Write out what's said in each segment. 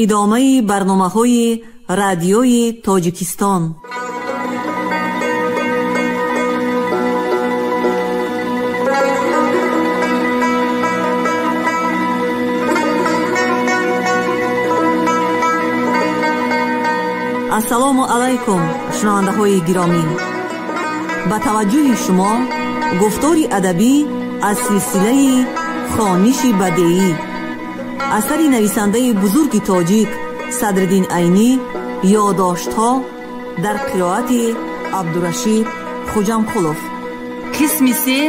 Идомаи барномаҳои радиои Тоҷикистон. Ассалому алайкум, шунавандаҳои гиромӣ. Ба таваҷҷӯҳи шумо гуфтори адабӣ аз силсилаи хониши бадеӣ, асари нависандаи бузурги тоҷик Садриддин Айнӣ, ёдоштҳо дар қироати Абдурашид Хуҷамқулов. Қисми се,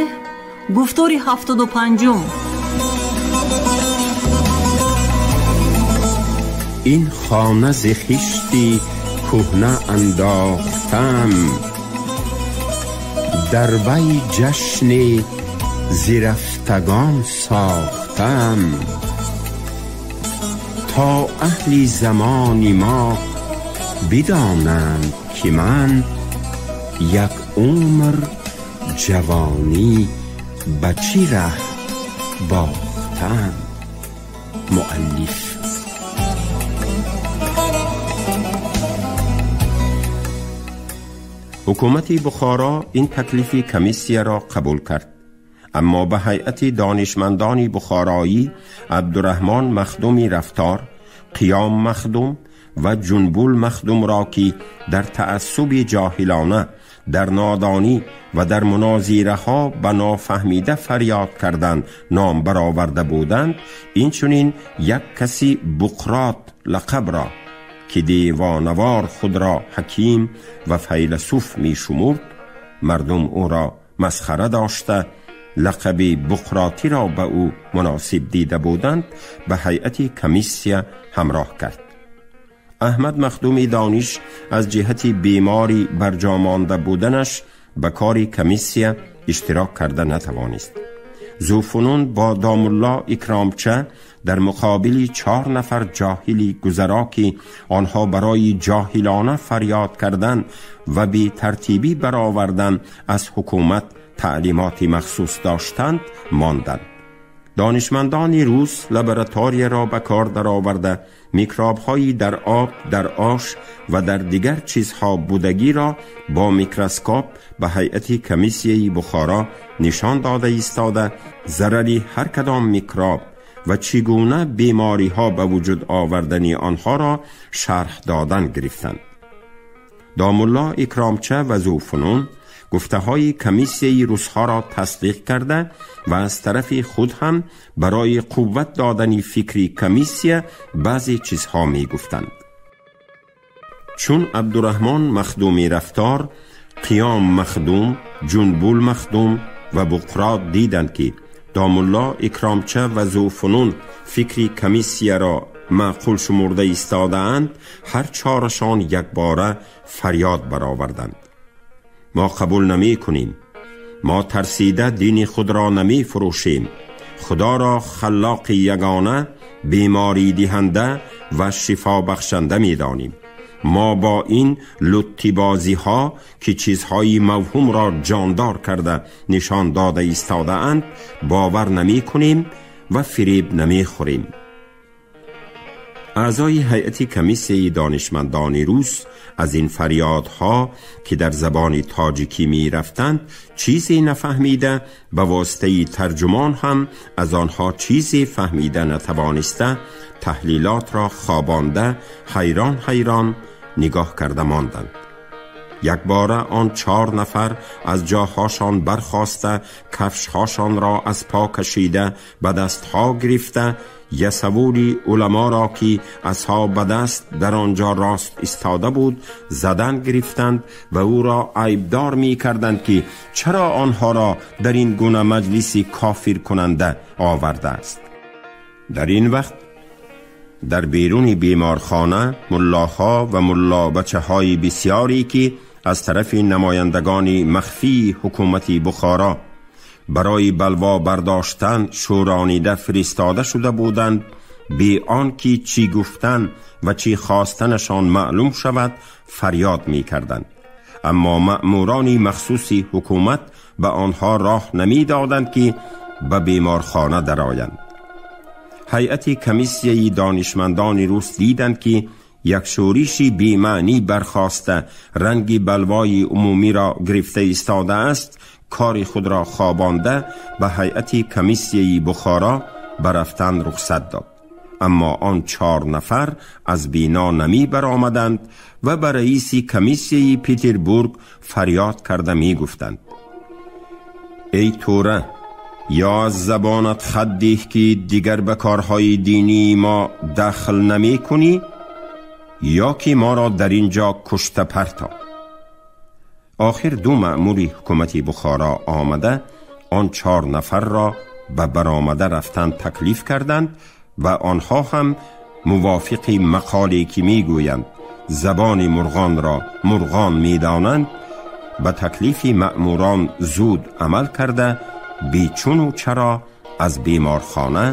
гуфтори 75-ум. Ин хона зи хишти кӯҳна андохтам, дар вай ҷашни зирафтагон сохтам, то аҳли замони мо бидонанд ки ман як умр ҷавонӣ ба чӣ раҳ бохтам. Муаллиф. Ҳукумати Бухоро ин таклифи комиссияро қабул кард, аммо ба ҳайати донишмандони бухороӣ Абдураҳмон Махдуми Рафтор, Қиём Махдум ва Ҷунбул Махдумро, ки дар таассуби ҷоҳилона, дар нодонӣ ва дар мунозираҳо ба нофаҳмида фарёд кардан ном бароварда буданд, инчунин як каси Буқрот лақабро, ки девонавор худро ҳаким ва файласуф мешумурд, мардум ӯро масхара дошта лақаби Буқротиро ба ӯ муносиб дида буданд, ба ҳайати комиссия ҳамроҳ кард. Аҳмад Махдуми Дониш аз ҷиҳати беморӣ барҷо монда буданаш ба кори комиссия иштирок карда натавонист. Зуфунун бо домулло Икромча дар муқобили 4 нафар ҷоҳили гузаро, ки онҳо барои ҷоҳилона фарёд кардан ва бетартибӣ баровардан аз ҳукумат таълимоти махсус доштанд, монданд. Донишмандони рус лабораторияро ба кор дароварда микробҳои дар об, дар ош ва дар дигар чизҳо будагиро бо микроскоп ба ҳайати комиссияи Бухоро нишон дода истода, зарари ҳар кадом микроб ва чӣ гуна бемориҳо ба вуҷуд овардани онҳоро шарҳ додан гирифтанд. Домулло Икромча ва Зуфунун гуфтаҳои комиссияи русҳоро тасдиқ карда ва аз тарафи худ ҳам барои қувват додани фикри комиссия баъзе чизҳо мегуфтанд. Чун Абдураҳмон Махдуми Рафтор, Қиём Махдум, Ҷунбул Махдум ва Буқрот диданд, ки домулло Икромча ва Зуфунун фикри комиссияро маъқул шумурда истодаанд, ҳар чорашон якбора фарёд бароварданд: мо қабул намекунем, мо тарсида дини худро намефурӯшем, худоро халлоқи ягона, беморидиҳанда ва шифобахшанда медонем. Мо бо ин луттибозиҳо, ки чизҳои мавҳумро ҷондор карда нишон дода истодаанд, бовар намекунем ва фиреб намехӯрем. Аъзои ҳайати комиссияи донишмандони рус аз ин фарёдҳо, ки дар забони тоҷикӣ мерафтанд, чизе нафаҳмида, ба воситаи тарҷумон ҳам аз онҳо чизе фаҳмида натавониста, таҳлилотро хобонда ҳайрон ҳайрон нигоҳ карда монданд. Якбора он 4 нафар аз ҷоҳошон бархоста, кафшҳошонро аз по кашида, ба дастҳо гирифта, ясавури уламоро, ки асҳоб ба даст дар он ҷо рост истода буд, задан гирифтанд ва ӯро айбдор мекарданд, ки чаро онҳоро дар ин гуна маҷлиси кофиркунанда овардааст. Дар ин вақт дар беруни беморхона муллоҳо ва муллобачаҳои бисёре, ки аз тарафи намояндагони махфии ҳукумати Бухоро барои балво бардоштан шӯронида фиристода шуда буданд, бе он ки чӣ гуфтан ва чӣ хостанашон маълум шавад, фарёд мекарданд. Аммо маъмурони махсуси ҳукумат ба онҳо роҳ намедоданд, ки ба беморхона дароянд. ҳайати комиссияи донишмандони рус диданд, ки як шӯриши бемаънӣ бархоста ранги балвои умумиро гирифта истодааст, кори худро хобонда ба ҳайати комиссияи Бухоро ба рафтан рухсат дод. Аммо он 4 нафар аз бино намӣ баромаданд ва ба раиси комиссияи Петербург фарёд карда мегуфтанд: эй тӯра, ё аз забонат хат деҳ, ки дигар ба корҳои динии мо дахл намекунӣ, ё ки моро дар ин ҷо кушта парто. Охир 2 маъмури ҳукумати Бухоро омада он 4 нафарро ба баромада рафтан таклиф карданд ва онҳо ҳам мувофиқи мақоле ки мегӯянд забони мурғонро мурғон медонанд, ба таклифи маъмурон зуд амал карда бечуну чаро аз беморхона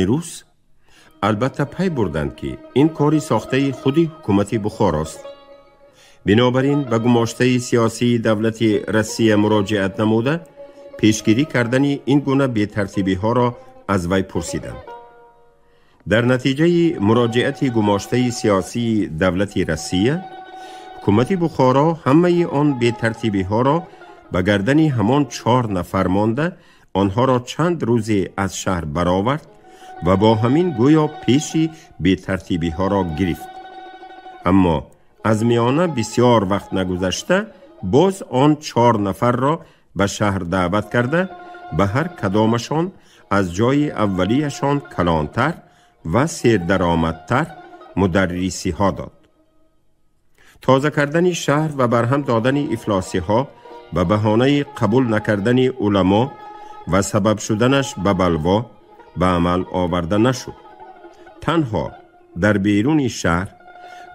рус албатта пай бурданд, ки ин кори сохтаи худи ҳукумати Бухорост. Бинобар ин ба гумоштаи сиёсии давлати Россия муроҷиат намуда пешгирӣ кардани ин гуна бетартибиҳоро аз вай пурсиданд. Дар натиҷаи муроҷиати гумоштаи сиёсии давлати Россия, ҳукумати Бухоро ҳамаи он бетартибиҳоро ба гардани ҳамон 4 нафар монда онҳоро чанд рӯзе аз шаҳр баровард ва бо ҳамин гӯё пеши бетартибиҳоро гирифт. Аммо аз миёна бисёр вақт нагузашта боз он 4 нафарро ба шаҳр даъват карда ба ҳар кадомашон аз ҷои аввалияшон калонтар ва сердаромадтар мударрисиҳо дод. Тоза кардани шаҳр ва барҳам додани ифлосиҳо ба баҳонаи қабул накардани уламо ва сабаб шуданаш ба балво ба амал оварда нашуд. Танҳо дар беруни шаҳр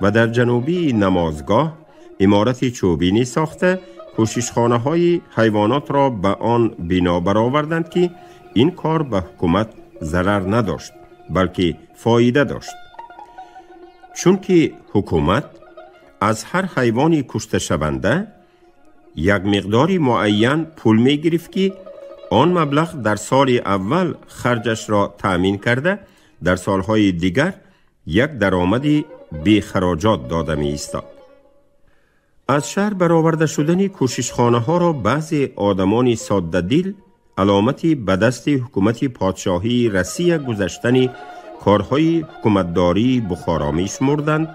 ва дар ҷанубии намозгоҳ иморати чӯбинӣ сохта кӯшишхонаҳои ҳайвонотро ба он бино бароварданд, ки ин кор ба ҳукумат зарар надошт, балки фоида дошт. Чунки ҳукумат аз ҳар ҳайвони кушташаванда як миқдори муайян пул мегирифт, ки он маблағ дар соли аввал харҷашро таъмин карда дар солҳои дигар як даромади бехароҷот дода меистод. Аз шаҳр бароварда шудани кӯшишхонаҳоро баъзе одамони соддадил аломати ба дасти ҳукумати подшоҳии Россия гузаштани корҳои ҳукуматдории Бухоро мешумурданд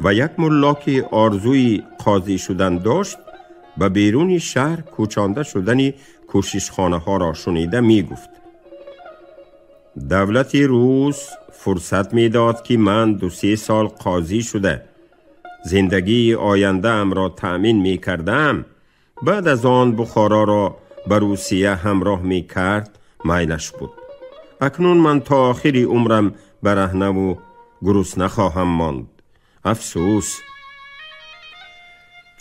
ва як мулло, ки орзуи қозӣ шудан дошт, ба беруни шаҳр кӯчонда шудани кӯшишхонаҳоро шунида мегуфт: давлати рус фурсат медод, ки ман 2-3 сол қозӣ шуда зиндагии ояндаамро таъмин мекардам, баъд аз он Бухороро ба Русия ҳамроҳ мекард, майлаш буд. Акнун ман то охири умрам бараҳнаву гурусна хоҳам монд. Афсӯс!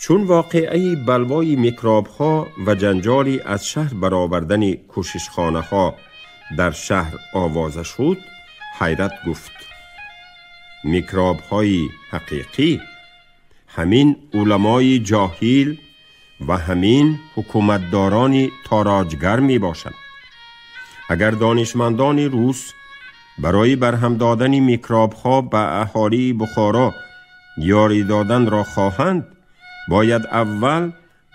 Чун воқеаи балвои микробҳо ва ҷанҷоли аз шаҳр баровардани кӯшишхонаҳо дар шаҳр овоза шуд, ҳайрат гуфт: микробҳои ҳақиқӣ ҳамин уламои ҷоҳил ва ҳамин ҳукуматдорони тороҷгар мебошанд. Агар донишмандони рус барои барҳам додани микробҳо ба аҳолии Бухоро ёрӣ доданро хоҳанд, бояд аввал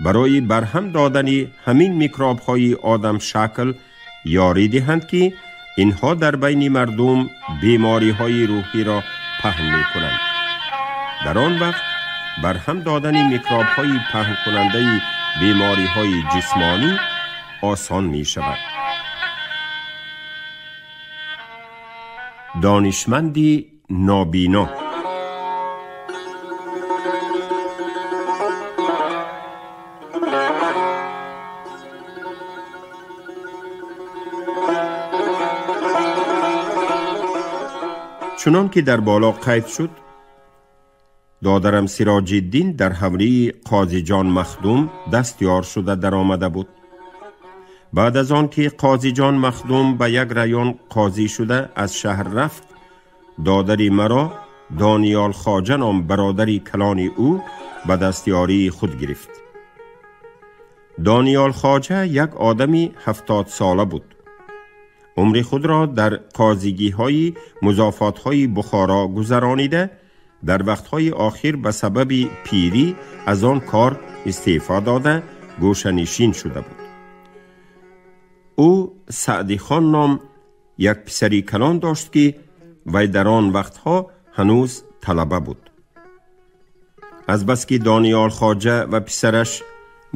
барои барҳам додани ҳамин микробҳои одамшакл ёрӣ диҳанд, ки инҳо дар байни мардум бемориҳои рӯҳиро паҳн мекунанд. Дар он вақт барҳам додани микробҳои паҳнкунандаи бемориҳои ҷисмонӣ осон мешавад. Донишманди нобино. Чунон ки дар боло қайд шуд, додарам Сироҷиддин дар ҳавлии Қозиҷон Махдум дастёр шуда даромада буд. Баъд аз он ки Қозиҷон Махдум ба як район қозӣ шуда аз шаҳр рафт, додари маро Дониёл Хоҷа ном бародари калони ӯ ба дастёрии худ гирифт. Дониёл Хоҷа як одами 70 сола буд. Умри худро дар қозигиҳои музофотҳои Бухоро гузаронида, дар вақтҳои охир ба сабаби пирӣ аз он кор истеъфо дода гӯшанишин шуда буд. Ӯ Саъдихон ном як писари калон дошт ки вай дар он вақтҳо ҳанӯз талаба буд. Азбаски Дониёл Хоҷа ва писараш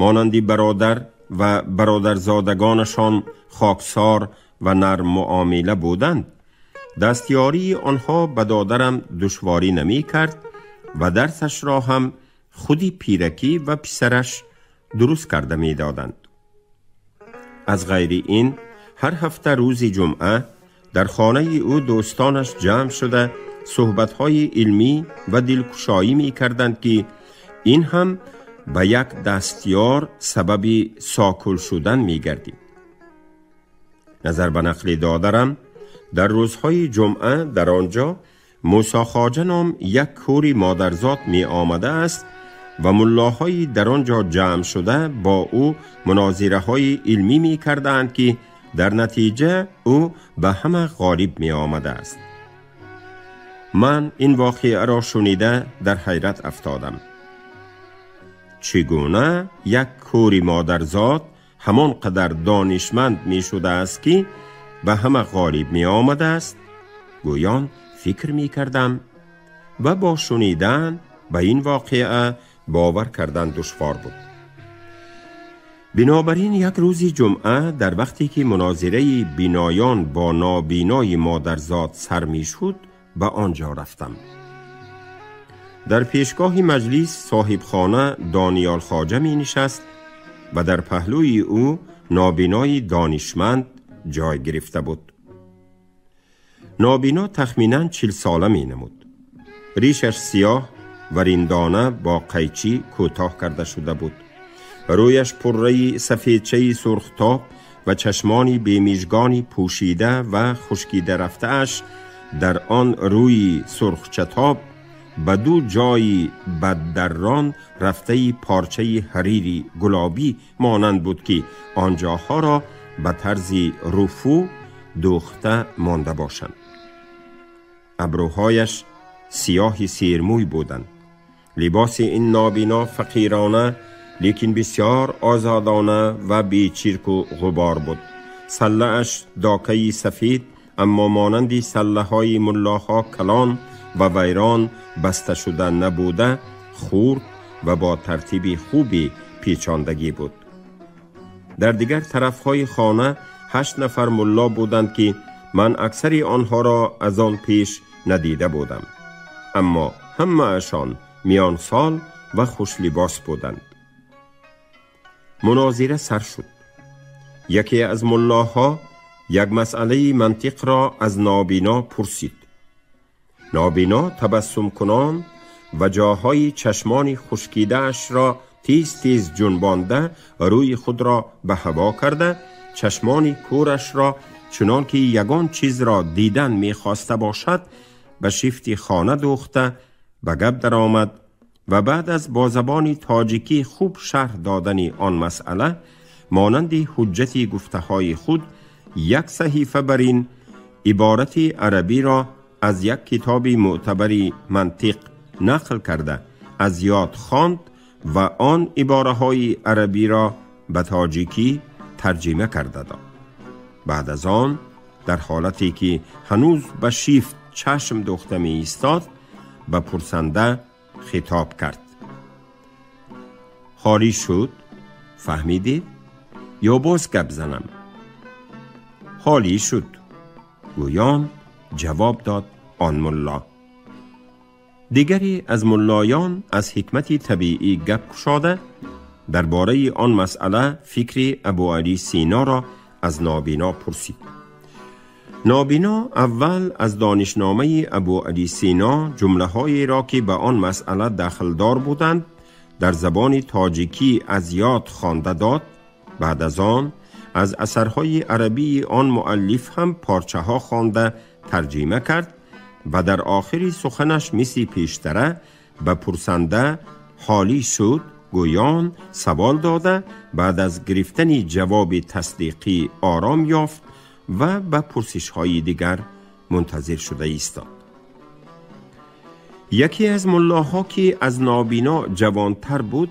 монанди бародар ва бародарзодагонашон хоксор ва нарм муомила буданд, дастёрии онҳо ба додарам душворӣ намекард ва дарсашро ҳам худи пиракӣ ва писараш дуруст карда медоданд. Аз ғайри ин, ҳар ҳафта рӯзи ҷумъа дар хонаи ӯ дӯстонаш ҷамъ шуда суҳбатҳои илмӣ ва дилкушоӣ мекарданд ки ин ҳам ба як дастёр сабаби сокул шудан мегардид. Назар ба нақли додарам, дар рӯзҳои ҷумъа дар он ҷо Мусо Хоҷа ном як кӯри модарзод меомадааст ва муллоҳои дар он ҷо ҷамъ шуда бо ӯ мунозираҳои илмӣ мекардаанд ки дар натиҷа ӯ ба ҳама ғолиб меомадааст. Ман ин воқеаро шунида дар ҳайрат афтодам. Чӣ гуна як кӯри модарзод ҳамон қадар донишманд мешудааст ки ба ҳама ғолиб меомадааст? Гӯён фикр мекардам ва бо шунидан ба ин воқеа бовар кардан душвор буд. Бинобар ин як рӯзи ҷумъа дар вақте ки мунозираи биноён бо нобинои модарзод сар мешуд, ба он ҷо рафтам. Дар пешгоҳи маҷлис соҳибхона Дониёл Хоҷа менишаст ва дар паҳлӯи ӯ нобинои донишманд ҷой гирифта буд. Нобино тахминан 40 сола менамуд. Ришаш сиёҳ ва риндона бо қайчӣ кӯтоҳ карда шуда буд. Рӯяш пурраи сафедчаи сурхтоб ва чашмони бемижгони пӯшида ва хушкида рафтааш дар он рӯи сурхчатоб ба ду ҷои баддаррон рафтаи порчаи ҳарири гулобӣ монанд буд ки он ҷоҳоро ба тарзи руфу дӯхта монда бошанд. Абрӯҳояш сиёҳи сермӯй буданд. Либоси ин нобино фақирона, лекин бисёр озодона ва бечирку ғубор буд. Саллааш докаи сафед, аммо монанди саллаҳои муллоҳо калон ва вайрон баста шуда набуда, хурд ва бо тартиби хуби печондагӣ буд. Дар дигар тарафҳои хона 8 нафар мулло буданд ки ман аксари онҳоро аз он пеш надида будам, аммо ҳамаашон миёнсол ва хушлибос буданд. Мунозира сар шуд. Яке аз муллоҳо як масъалаи мантиқро аз нобино пурсид. Нобино табассумкунон ва ҷоҳои чашмони хушкидаашро тез-тез ҷунбонда рӯи худро ба ҳаво карда, чашмони кӯрашро чунон ки ягон чизро дидан мехоста бошад ба шифти хона дӯхта ба гап даромад ва баъд аз бо забони тоҷикӣ хуб шарҳ додани он масъала монанди ҳуҷҷати гуфтаҳои худ як саҳифа бар ин иборати арабиро аз як китоби мӯътабари мантиқ нақл карда аз ёд хонд ва он ибораҳои арабиро ба тоҷикӣ тарҷима карда дод. Баъд аз он дар ҳолате ки ҳанӯз ба шифт чашм дӯхта меистод ба пурсанда хитоб кард. Холӣ шуд? Фаҳмидед? Ё боз гап занам? Холӣ шуд, гӯён ҷавоб дод он мулло. Дигаре аз муллоён аз ҳикмати табиӣ гап кушода дар бораи он масъала фикри Абӯалӣ Синоро аз нобино пурсид. Нобино аввал аз донишномаи Абӯалӣ Сино ҷумлаҳоеро ки ба он масъала дахлдор буданд дар забони тоҷикӣ аз ёд хонда дод. Баъд аз он аз асарҳои арабии он муаллиф ҳам порчаҳо хонда тарҷима кард ва дар охири суханаш мисли пештара ба пурсанда ҳолӣ шуд, гӯён савол дода, баъд аз гирифтани ҷавоби тасдиқӣ ором ёфт ва ба пурсишҳои дигар мунтазир шуда истод. Яке аз муллоҳо, ки аз нобино ҷавонтар буд,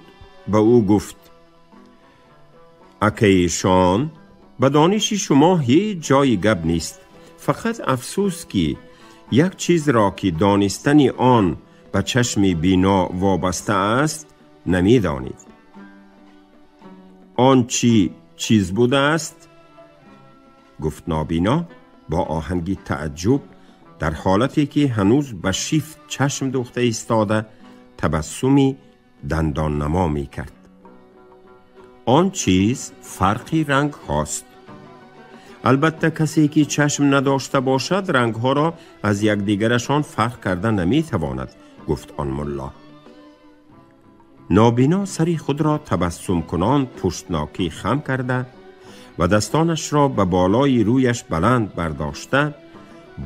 ба ӯ гуфт: акайшон, ба дониши шумо ҳеҷ ҷои гап нест, фақат афсӯс, ки як чизро, ки донистани он ба чашми бино вобаста аст, намедонед. Он чӣ чиз будааст? Гуфт нобино бо оҳанги таъҷуб, дар ҳолате ки ҳанӯз ба шифт чашм дӯхта истода табассуми дандоннамо мекард. Он чиз фарқи ранг ҳост. Албатта, касе ки чашм надошта бошад, рангҳоро аз якдигарашон фарқ карда наметавонад, гуфт он мулло. Нобино сари худро табассумкунон пуштнокӣ хам карда ва дастонашро ба болои рӯяш баланд бардошта,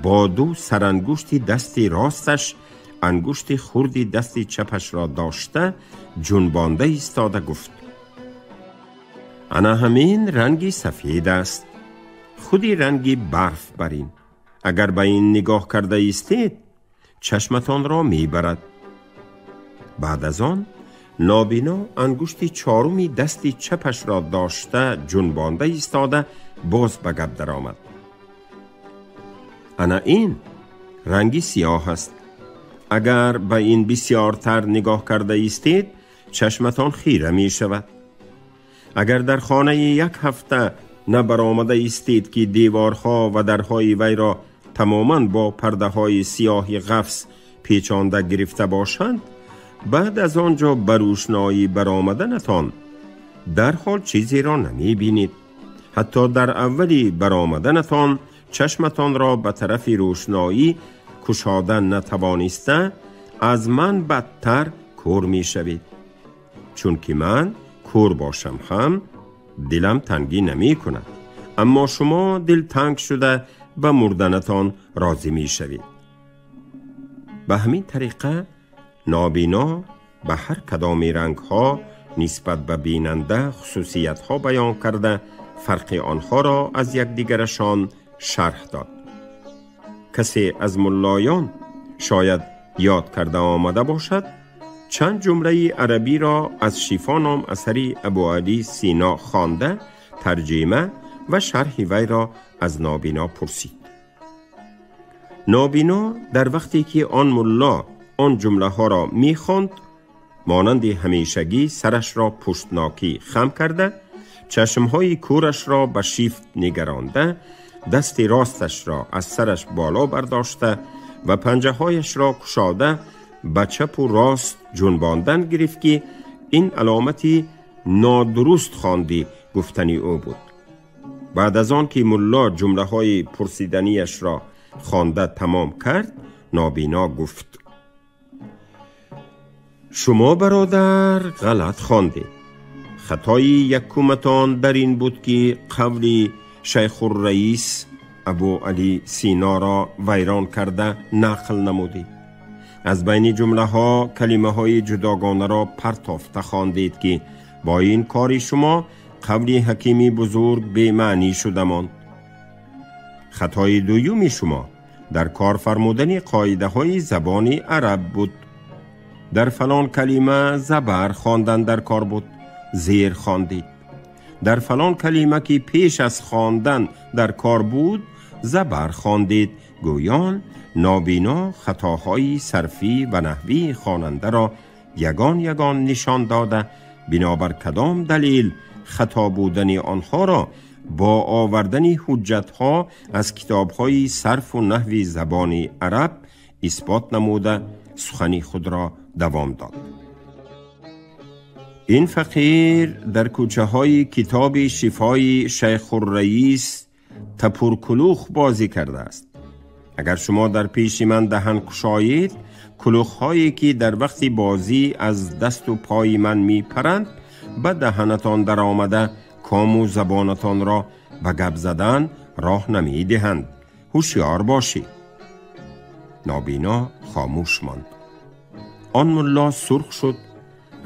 бо ду сарангушти дасти росташ ангушти хурди дасти чапашро дошта ҷунбонда истода гуфт: ана ҳамин ранги сафед аст, худи ранги барф бар ин. Агар ба ин нигоҳ карда истед, чашматонро мебарад. Баъд аз он нобино ангушти чоруми дасти чапашро дошта ҷунбонда истода боз ба гап даромад: ана ин ранги сиёҳ аст. Агар ба ин бисёртар нигоҳ карда истед, чашматон хира мешавад. Агар дар хонаи як ҳафта набаромада истед, ки деворҳо ва дарҳои вайро тамоман бо пардаҳои сиёҳи ғафс печонда гирифта бошанд, баъд аз он ҷо ба рӯшноӣ баромаданатон дарҳол чизеро намебинед. Ҳатто дар аввали баромаданатон чашматонро ба тарафи рӯшноӣ кушода натавониста, аз ман бадтар кӯр мешавед. Чунки ман кӯр бошам ҳам дилам тангӣ намекунад, аммо шумо дилтанг шуда ба мурданатон розӣ мешавед. Ба ҳамин тариқа нобино ба ҳар кадоми рангҳо нисбат ба бинанда хусусиятҳо баён карда, фарқи онҳоро аз якдигарашон шарҳ дод. Касе аз муллоён шояд ёд карда омада бошад, чанд ҷумлаи арабиро аз Шифо ном асари Абуалӣ Сино хонда, тарҷима ва шарҳи вайро аз нобино пурсид. Нобино дар вақте ки он мулло он ҷумлаҳоро мехонд, монанди ҳамешагӣ сарашро пуштнокӣ хам карда, чашмҳои кӯрашро ба шифт нигаронда, дасти росташро аз сараш боло бардошта ва панҷаҳояшро кушода ба чапу рост ҷунбондан гирифт, ки ин аломати нодуруст хондӣ гуфтани ӯ буд. Баъд аз он ки мулло ҷумлаҳои пурсиданиашро хонда тамом кард, нобино гуфт: шумо, бародар, ғалат хондед. Хатои якуматон дар ин буд, ки қавли Шайхурраис Абуалӣ Синоро вайрон карда нақл намудед. Аз байни ҷумлаҳо калимаҳои ҷудогонаро партофта хондед, ки бо ин кори шумо қавли ҳакими бузург бемаънӣ шуда монд. Хатои дуюми шумо дар кор фармудани қоидаҳои забони араб буд. Дар фалон калима забар хондан дар кор буд, зер хондед. Дар фалон калима, ки пеш аз хондан дар кор буд, забар хондед. Гӯён нобино хатоҳои сарфӣ ва наҳвии хонандаро ягон ягон нишон дода, бинобар кадом далел хато будани онҳоро бо овардани ҳуҷҷатҳо аз китобҳои сарфу наҳви забони араб исбот намуда, сухани худро давом дод. Ин фақир дар кӯчаҳои китоби Шифои Шайхурраис тапуркулух бозӣ кардааст. Агар шумо дар пеши ман даҳан кушоед, кулухҳое ки дар вақти бозӣ аз дасту пои ман мепаранд, ба даҳанатон даромада кому забонатонро ба гап задан роҳ намедиҳанд. Ҳушёр бошӣ. Нобино хомӯш монд. Он мулло сурх шуд,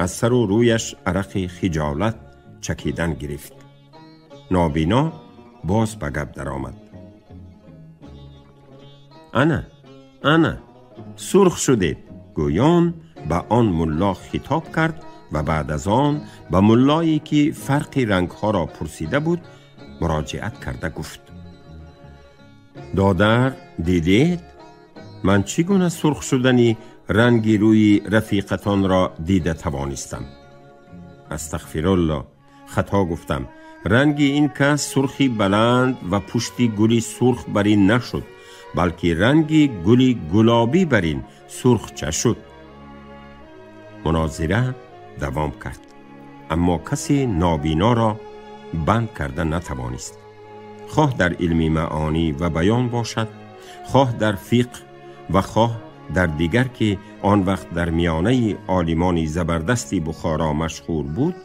аз сару рӯяш арақи хиҷолат чакидан гирифт. Нобино боз ба гап даромад. Ана, ана, сурх шудед, гӯён ба он мулло хитоб кард ва баъд аз он ба муллое ки фарқи рангҳоро пурсида буд муроҷиат карда гуфт: додар, дидед ман чӣ гуна сурх шудани ранги рӯи рафиқатонро дида тавонистам? Астағфирулло, хато гуфтам. Ранги ин кас сурхи баланд ва пушти гули сурх бар ин нашуд, балки ранги гули гулобӣ бар ин сурхча шуд. Мунозира давом кард, аммо касе нобиноро банд карда натавонист. Хоҳ дар илми маонӣ ва баён бошад, хоҳ дар фиқҳ ва хоҳ дар дигар ки он вақт дар миёнаи олимони забардасти Бухоро машҳур буд,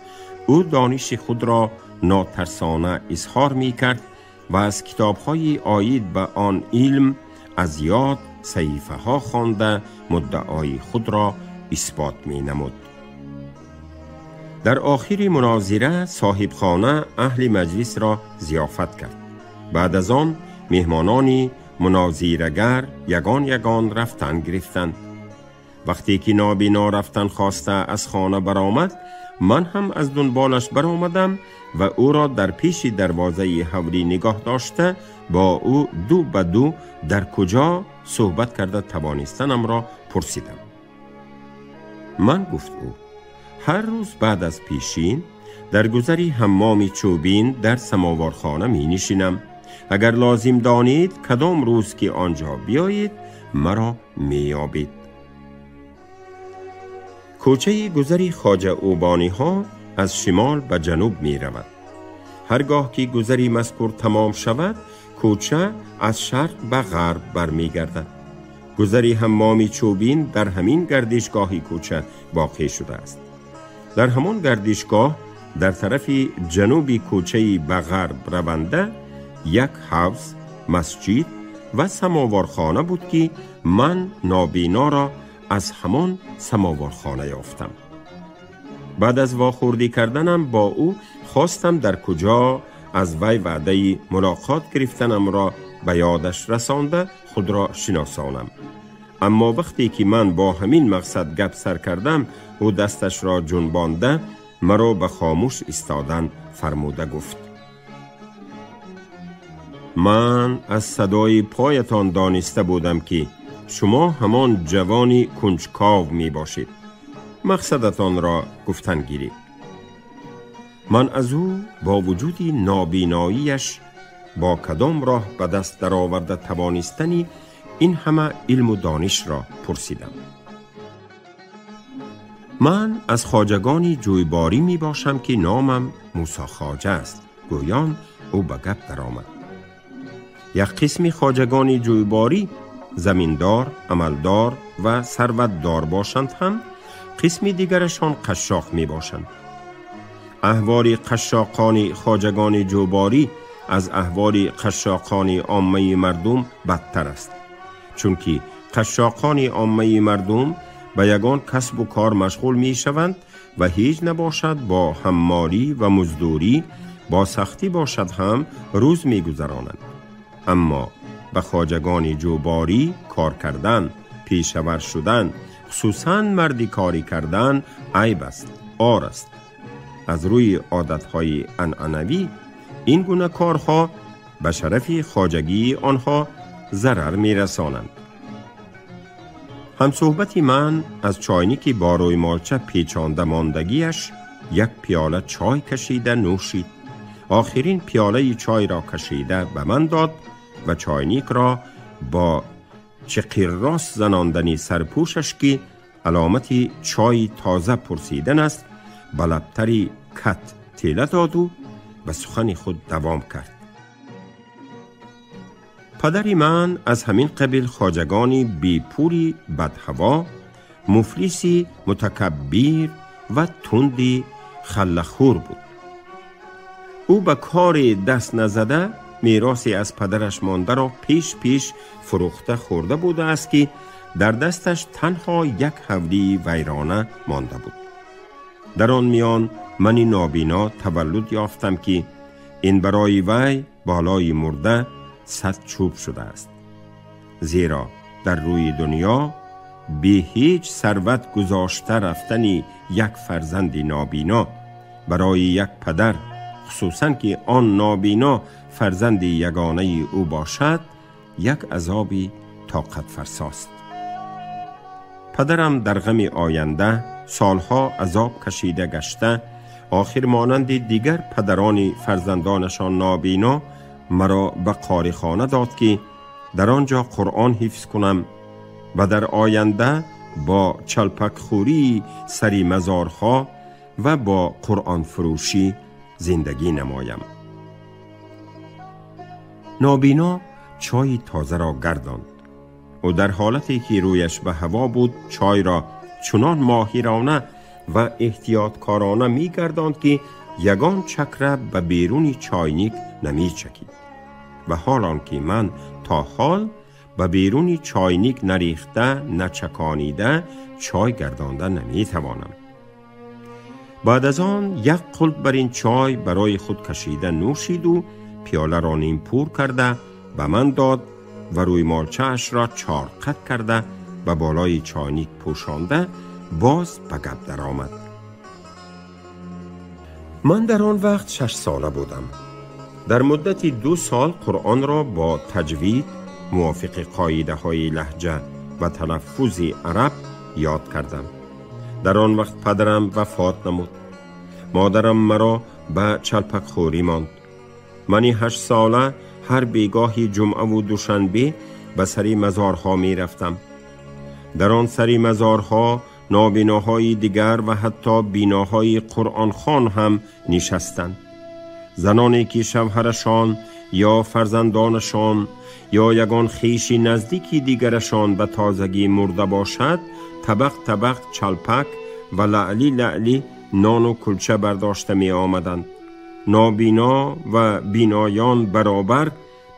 ӯ дониши худро нотарсона изҳор мекард ва аз китобҳои оид ба он илм аз ёд саҳифаҳо хонда муддаои худро исбот менамуд. Дар охири мунозира соҳибхона аҳли маҷлисро зиёфат кард. Баъд аз он меҳмонони мунозирагар ягон ягон рафтан гирифтанд. Вақте ки нобино рафтан хоста аз хона баромад, ман ҳам аз дунболаш баромадам ва ӯро дар пеши дарвозаи ҳавлӣ нигоҳ дошта бо ӯ ду ба ду дар куҷо суҳбат карда тавонистанамро пурсидам. Ман, гуфт ӯ, ҳар рӯз баъд аз пешин дар гузари ҳаммоми чӯбин дар самоворхона менишинам. Агар лозим донед, кадом рӯз ки онҷо биёед, маро меёбед. Кӯчаи гузари хоҷа Ӯбониҳо аз шимол ба ҷануб меравад. Ҳаргоҳ ки гузари мазкур тамом шавад, кӯча аз шарқ ба ғарб бармегардад. Гузари ҳаммоми чӯбин дар ҳамин гардишгоҳи кӯча воқеъ шудааст. Дар ҳамон гардишгоҳ дар тарафи ҷануби кӯчаи ба ғарб раванда як ҳавз, масҷид ва самоворхона буд ки ман нобиноро аз ҳамон самоворхона ёфтам. Баъд аз вохӯрдӣ карданам бо ӯ хостам дар куҷо аз вай ваъдаи мулоқот гирифтанамро ба ёдаш расонда худро шиносонам. Аммо вақте ки ман бо ҳамин мақсад гап сар кардам, ӯ дасташро ҷунбонда маро ба хомӯш истодан фармуда гуфт: ман аз садои поятон дониста будам ки шумо ҳамон ҷавони кунҷков мебошед. Мақсадатонро гуфтан гиред. Ман аз ӯ бо вуҷуди нобиноияш бо кадом роҳ ба даст дароварда тавонистани ин ҳама илму донишро пурсидам. Ман аз хоҷагони ҷӯйборӣ мебошам ки номам Мусо Хоҷа аст. Гӯён ӯ ба гап даромад. Як қисми хоҷагони ҷӯйборӣ заминдор, амалдор ва сарватдор бошанд ҳам, қисми дигарашон қашшоқ мебошанд. Аҳволи қашшоқони хоҷагони ҷӯйборӣ аз аҳволи қашшоқони оммаи мардум бадтар аст, чунки қашшоқони оммаи мардум ба ягон касбу кор машғул мешаванд ва ҳеҷ набошад бо ҳаммолӣ ва муздурӣ, бо сахтӣ бошад ҳам рӯз мегузаронанд. Аммо ба хоҷагони ҷӯборӣ кор кардан, пешавар шудан, хусусан мардикорӣ кардан айб аст, ор аст. Аз рӯи одатҳои анъанавӣ ин гуна корҳо ба шарафи хоҷагии онҳо зарар мерасонанд. Ҳамсӯҳбати ман аз чойники бо рӯймолча печонда мондагиаш як пиёла чой кашида нӯшид. Охирин пиёлаи чойро кашида ба ман дод ва чойникро бо чиқиррост занондани сарпӯшаш ки аломати чойи тоза пурсидан аст, ба лабтари кат тела доду ба сухани худ давом кард. Падари ман аз ҳамин қабил хоҷагони бепули бадҳаво, муфлиси мутакаббир ва тунди халлахӯр буд. او به کار دست نزده میراثی از پدرش مانده را پیش پیش فروخته خورده بوده است که در دستش تنها یک حولی ویرانه مانده بود. در آن میان من نابینا تولد یافتم که این برای وی بالای مرده 100 چوب شده است، زیرا در روی دنیا بی هیچ ثروت گذاشته رفتن یک فرزند نابینا برای یک پدر، خصوصا که آن نابینا فرزند یگانه او باشد، یک عذابی طاقت فرساست. پدرم در غم آینده سالها عذاب کشیده گشته، آخر مانند دیگر پدران فرزندانشان نابینا مرا به قاریخانه داد که در آنجا قرآن حفظ کنم و در آینده با چلپک خوری سری مزارها و با قرآن فروشی زندگی نمایم. نابینا چای تازه را گرداند. او در حالتی که رویش به هوا بود چای را چنان ماهرانه و احتیاطکارانه می گرداند که یگان چکره به بیرون چاینیک نمی چکید و حال آن که من تا حال به بیرون چاینیک نریخته نچکانیده چای گردانده نمی توانم. بعد از آن یک قلب بر این چای برای خود کشیده نوشید و پیاله را نیم پور کرده به من داد و روی مالچه‌اش را 4 قط کرده به بالای چاینیک پوشانده باز به گپ در آمد. من در آن وقت 6 ساله بودم. در مدت 2 سال قرآن را با تجوید موافق قاعده های لهجه و تلفظ عرب یاد کردم. در آن وقت پدرم وفات نمود. مادرم مرا به چلپک خوری ماند. من 8 ساله هر بیگاه جمعه و دوشنبه به سری مزارها می رفتم. در آن سری مزارها نابیناهای دیگر و حتی بیناهای قرآن خوان هم نشستند. زنانی که شوهرشان یا فرزندانشان یا یگان خویشی نزدیکی دیگرشان به تازگی مرده باشد، طبق طبق چلپک و لعلی لعلی نان و کلچه برداشته می آمدند. نابینا و بینایان برابر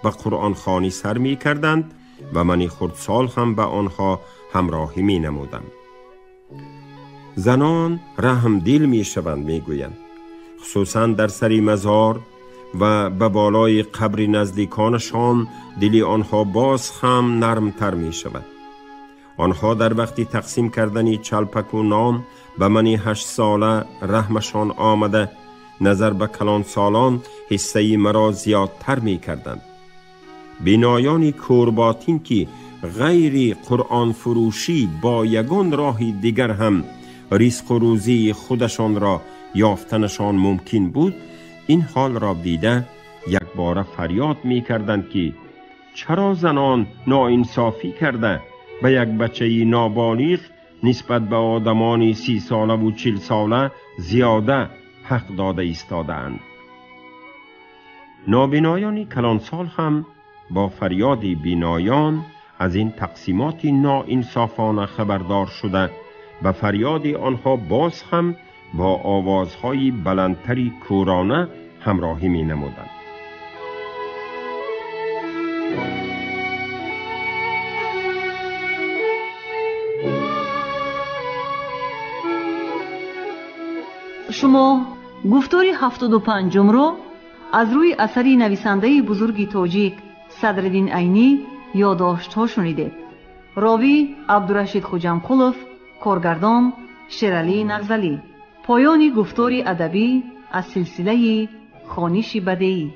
به قرآن خوانی سر می کردند و من خردسال هم به آنها همراهی می نمودم. زنان رحم دل می شوند می گویند، خصوصا در سری مزار و به بالای قبر نزدیکانشان دل آنها باز هم نرمتر می شود. آنها در وقتی تقسیم کردن چلپک و نان به من 8 ساله رحمشان آمده، نظر به کلان سالان حصه مرا زیادتر می کردند. بینایان کورباتین که غیر قرآن فروشی با یگان راه دیگر هم رزق و روزی خودشان را یافتنشان ممکن بود، این حال را دیده یک باره فریاد می کردند که چرا زنان ناانصافی کرده به یک بچه نابالغ نسبت به آدمان 30 ساله و 40 ساله زیاده حق داده ایستاده‌اند. نابینایان کلانسال هم با فریاد بینایان از این تقسیمات ناانصافانه خبردار شده و فریاد آنها باز هم با آوازهای بلندتری کورانه همراهی می نمودند. شما گفتاری 75 رو از روی اثری نویسنده بزرگ تاجیک صدرالدین عینی یادداشت‌ها شنیدید. راوی عبدالرشید خوجامقولов، کارگردان شیرالی نغزلی. پایان گفتاری ادبی از سلسله خوانش بدیعی.